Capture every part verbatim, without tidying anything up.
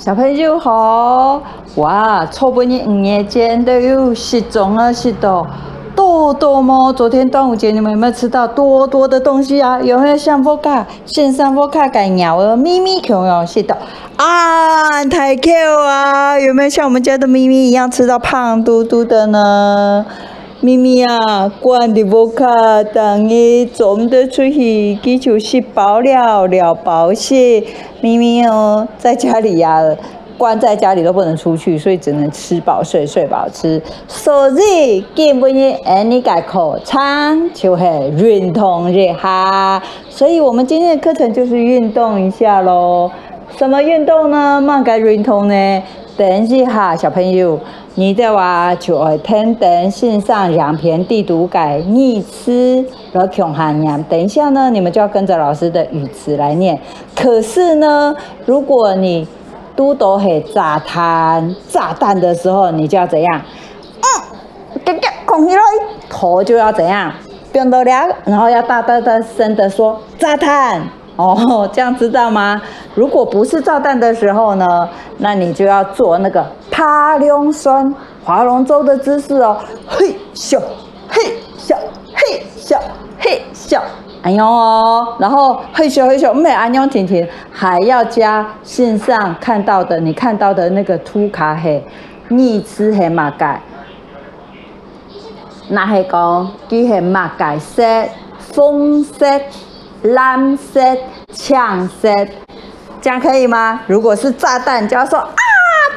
小朋友好，哇，昨晡日五月節都有食粽啊，食到多多麼？昨天端午節你們有沒有吃到多多的東西啊？有沒有像屋下，先生屋下个鳥仔咪咪共樣食到恁大口啊？有沒有像我們家的咪咪一樣吃到胖嘟嘟的呢？咪咪啊，關在屋下，逐日做毋得出去，佢就食飽了，了飽食。咪咪哦，在家裡呀，關在家裡都不能出去，所以只能吃飽睡，睡飽吃。所以今晡日𠊎俚个課程就係運動一下，所以我們今天的課程就是運動一下咯。什麼運動呢？麼个運動呢？等一下，小朋友，你兜啊就愛跈等先生影片底肚个語詞來共下唸。等一下呢，你們就要跟著老師的語詞來唸。可是呢，如果你堵到係炸彈，炸彈的時候，你就要怎樣？嗯，遽遽囥起來，頭就要怎樣？放到這，然後要大大大聲的說炸彈。哦，這樣知道嗎？如果不是炸彈的時候呢，那你就要做那個扒龍船，划龍舟的姿勢哦。嘿咻，嘿咻，嘿咻，嘿咻，哎呦，然後嘿咻嘿咻，毋係恁樣定定，還要加先生看到的，你看到的那個圖卡係，語詞係麼个？若係講佢係麼个色，紅色、藍色、青色，這樣可以嗎？如果是炸彈，就要說啊，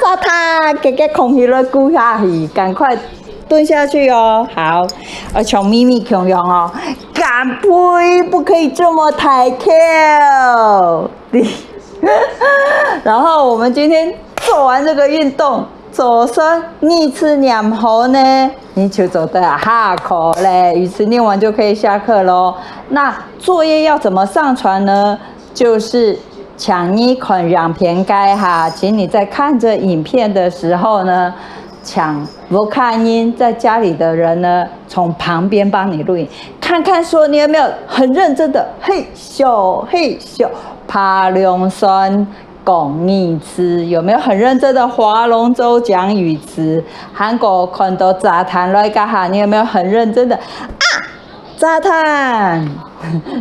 炸彈，遽遽囥起來，跍下去，趕快蹲下去哦。好，要像咪咪共樣哦，乾杯，不可以這麼大口。然後我們今天做完這個運動，就算語詞唸好呢，你就做得下課咧。語詞唸完就可以下課咯。那作業要怎麼上傳呢？就是請你看影片該下，請你在看這影片的時候呢，請屋下人，在家裡的人呢，從旁邊幫你錄影，看看說你有沒有很認真的嘿咻嘿咻扒龍船講語詞，有沒有很認真的划龍舟講語詞？還過看到炸彈來該下，你有沒有很認真的啊？炸彈，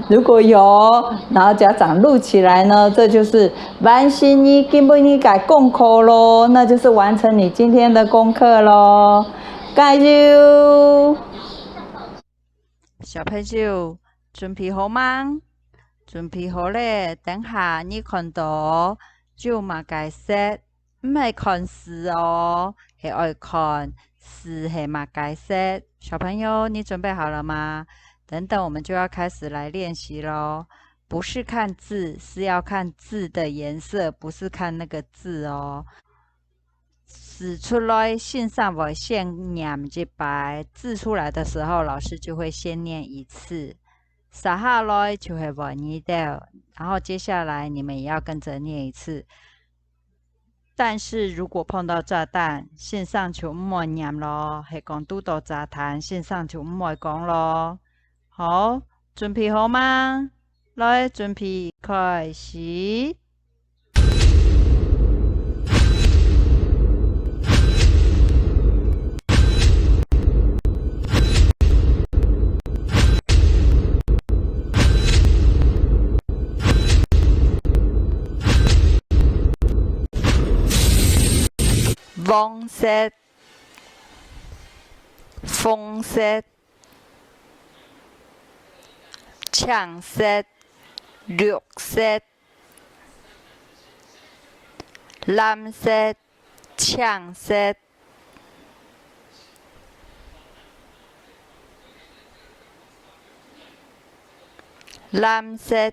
如果有，然後家長錄起來呢，這就是完成你今晡日个功課咯，那就是完成你今天的功課咯。加油！小朋友，準備好嗎？準備好咧，等下你看到有麼个色，毋係看字哦，係愛看字係麼个色。小朋友，你準備好了嗎？等等我們就要開始來練習咯。不是看字，是要看字的顏色，不是看那個字哦。字出來，先生會先唸一擺，字出來的時候，老師就會先唸一次。接下來就係換你兜，然後接下來你們也要跟著唸一次。但是如果碰到炸彈，先生就毋會唸咯，係講堵到炸彈，先生就毋會講咯。好，準備好嗎？來，準備，開始。 黃色、紅色、青色、綠色、藍色、青色、藍色、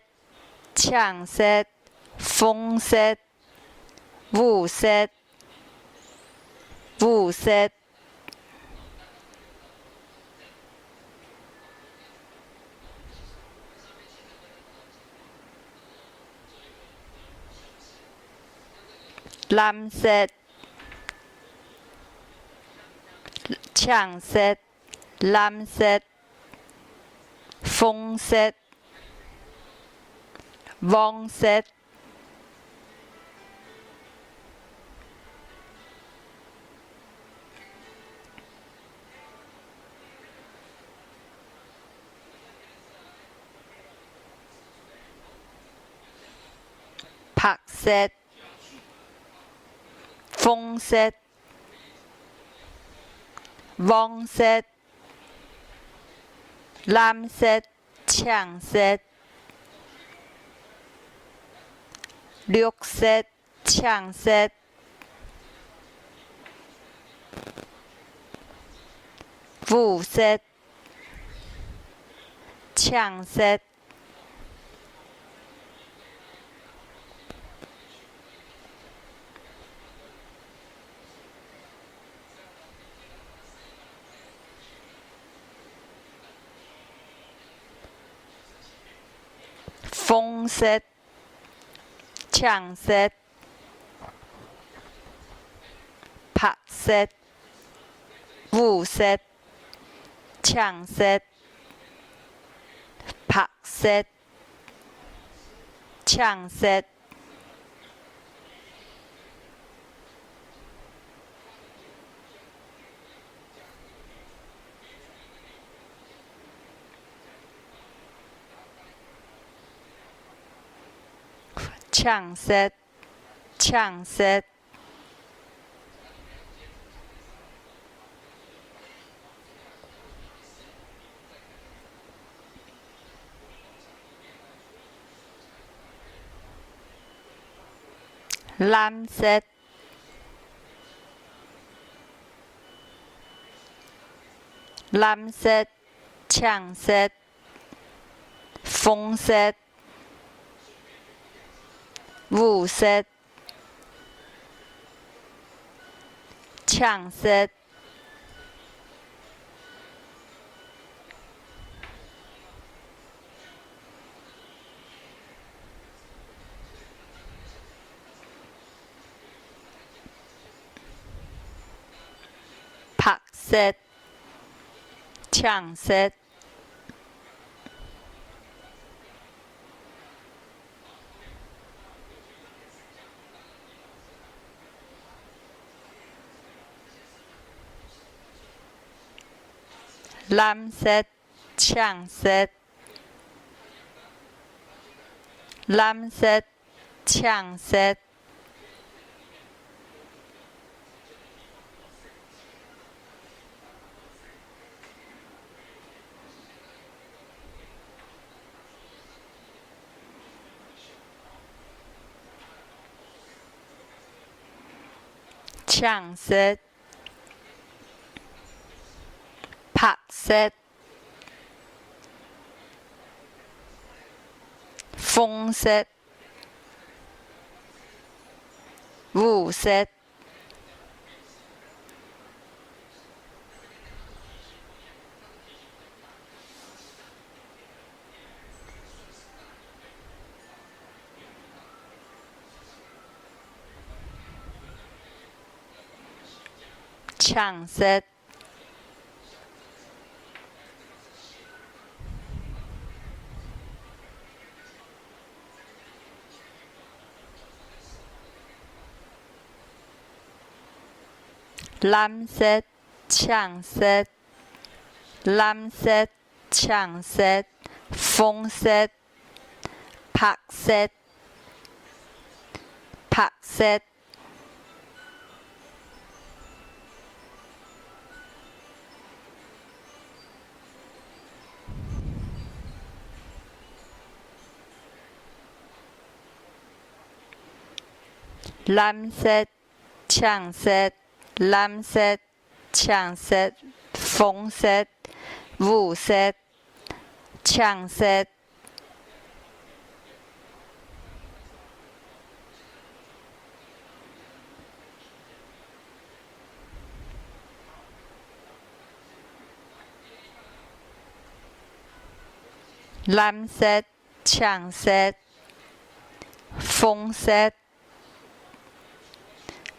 青色、紅色、烏色、烏色、藍色、青色、藍色、紅色、黃色、色、紅色、黃色、藍色、青色、綠色、青色、烏色、青色。 紅色、青色、白色、烏色、青色、白色、青色。 青色、青色、藍色、藍色、青色、紅色、烏色、青色、白色、青色。 藍色、青色、藍色、青色。 青色、白色、紅色、烏色。 青色、藍色、青色、藍色、青色、紅色、白色、白色。 藍色、青色、藍色、青色、紅色、烏色、青色。 藍色、青色、紅色、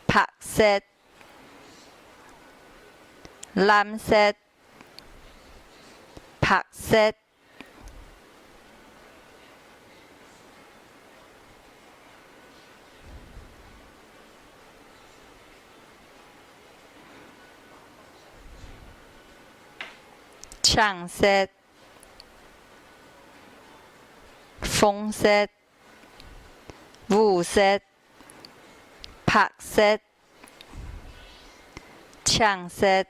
白色、藍色、白色。 青色、紅色、烏色、白色、青色、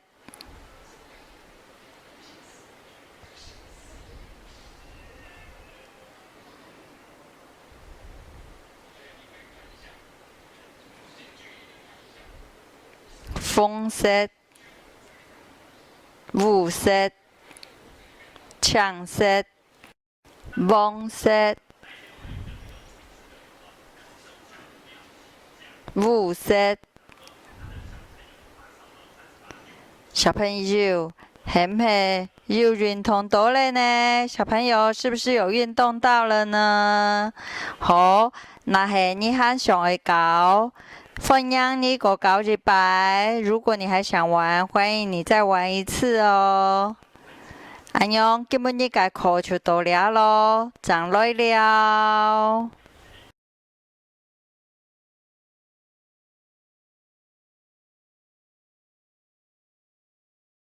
紅色、烏色、青色、 黃色、烏色。小朋友，係毋係有運動到了呢？小朋友是不是有運動到了呢？好，若係你還想愛搞，歡迎你過搞一擺。如果你還想玩，歡迎你再玩一次哦。 恁樣，今晡日个課就到這囉，正來尞。